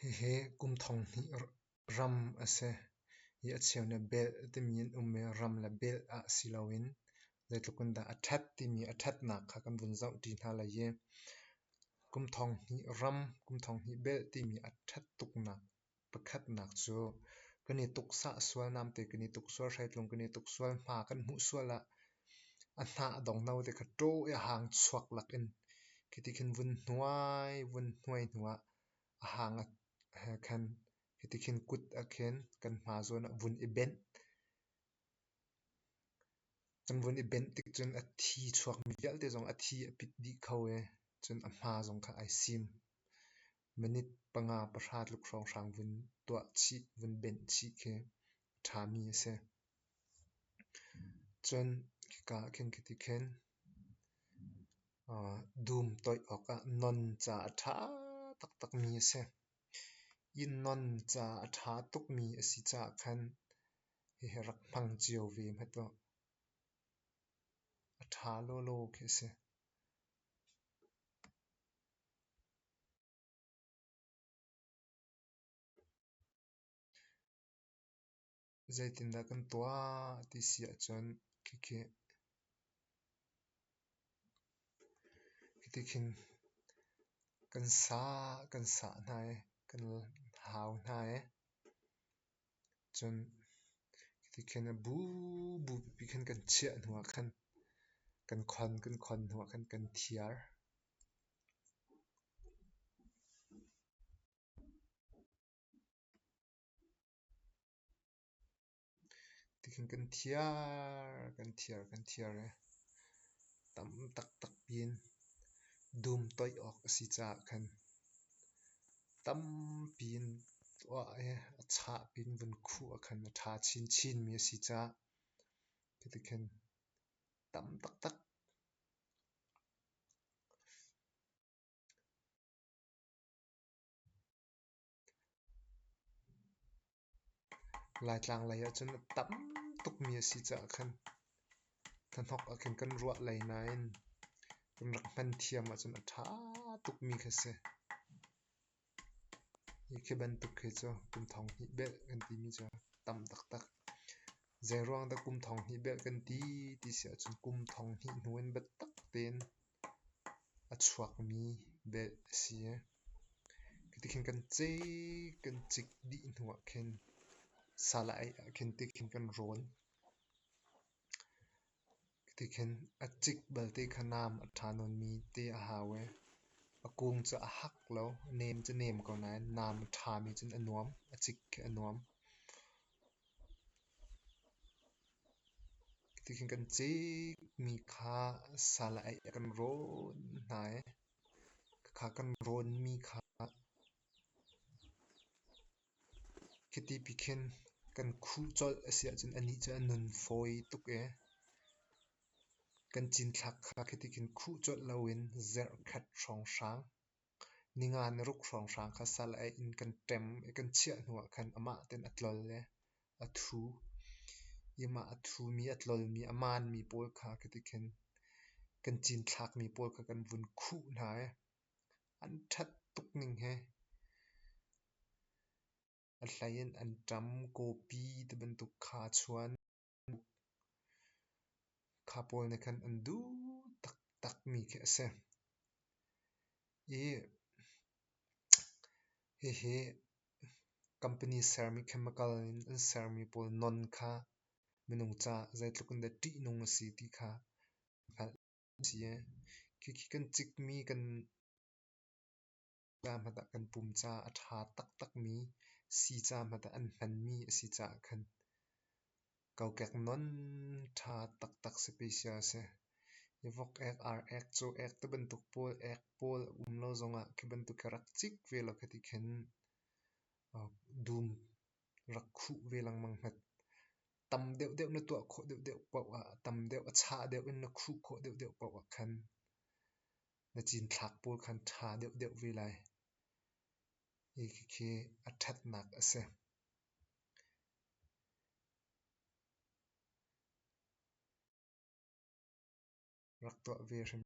Hihi kum thong hnih ram a si i a cheu nih belh timi an um i ram le belh ah si loin zeitluk in dah a ṭhat timi a ṭhatnak kha kan vun zohṭi hna lai i kum thong hnih ram, kum thong hnih belh timi a ṭhat tuknak pakhatnak cu kan i tuksah sual, namte kan i tuk sual, hreitlung kan i tuk sual, hma kan hmuh sual ah a hnah dongno te kha ṭaw i a hang chuak lakin khiti khin vun hnuai, vun hnuai hnuah a hang he khan hiti khin kut ah khin kan hma zawn ah vun i benh. Kan vun i benh tik cun a thi chuakmi vialte zong a thi a pit dih kho i cun a hma zong kha ai sim. Minute panga pahra tluk hrawnghrang vun tuah chih, vun benh chih khi a ṭhami a si. Cun khika ah khin khiti khin dum toih awkah non ca a ṭha taktakmi a si. I non ca a ṭha tukmi a si caah khan hihi rak hmang cio ve hmet u. A ṭha lawlaw khi a si. Zeitindah kan tuah ti si ahcun khikhi khiti khin kan sah kan sah hna i kan hau hna i cun khiti khin a bubu pipi khin kan chiah hnuah khan kan khon kan khon hnuah khan kan thiar. Tikhin kan thiar, kan thiar, kan thiar i tam taktak piin dum toih awk a si caah khan tampi in tuah i a chah piin vun khuh ah khan a ṭha chinchinmi a si caah cutikhin tam taktak. Laitlang lei ahcun a tam tukmi a si caah khan hnahnok ah khin kan ruah lei nain kan rak hman thiam ahcun a ṭha tukmi kha si. Hi khi bantuk khi cu kum thong hnih belh kan timi cu tam taktak. Zeiruang dah kum thong hnih belh kan ti ti si ahcun kum thong hnih hnu in biatak tein a chuakmi belh a si. Tikhin kan cik kan cik dih hnuah khin salai ah khin tikhin kan rawn. Tikhin a cik balte kha nam a ṭha nawnmi te a hau i a kung cu a hak lo, a nem cu nem ko nain nam a ṭhami cun a nuam, a cik khi a nuam. Tikhin kan cikmi kha salai ah kan rawn hna i Khakha kan rawnmi kha khiti pi khin kan khuh colh a si ahcun anih cu a nun fawi tuk i kan cinthlak kha khiti khin khuh colh loin zarhkhat hrawnghrang, ninga niruk hrawnghrang kha sal ei in kan ṭem i kan chiah hnuah khan amah tein a tlol i a thu. I mah a thumi, a tlolmi, a maanmi pawl kha khiti khin kan cinthlakmi pawl kha kan vun khuh hna i an ṭhat tuk ning hi a hlei in an ṭam kawpi ti bantuk kha chuan kha pawl nih khan an duh taktakmi khi a si. I hihi company sermi chemical in an sermi pawl non kha minung ca zeitluk in dah ṭihnung a si ti kha hngalh a si. Khikhi kan cikmi kan ca hmanh ah kan pum ca a ṭha taktakmi sii ca hmanh ah an hmanmi a si caah khan kokek non ṭha taktak special a si. I vok ek, ar ek, caw ek ti bantuk pawl ek pawl a um lo zongah khi bantuk khi rak cik ve law khati khin dum rak khuh ve lengmang hmet. Tam deuhdeuh na tuah khawh deuhdeuh paoh ah tam deuh a chah deuh in na khuh khawh deuhdeuh paoh ah khan na cinthlak pawl khan ṭha deuhdeuh ve lai. Hi khikhi a ṭhatnak a si. Rak tuah ve hrim.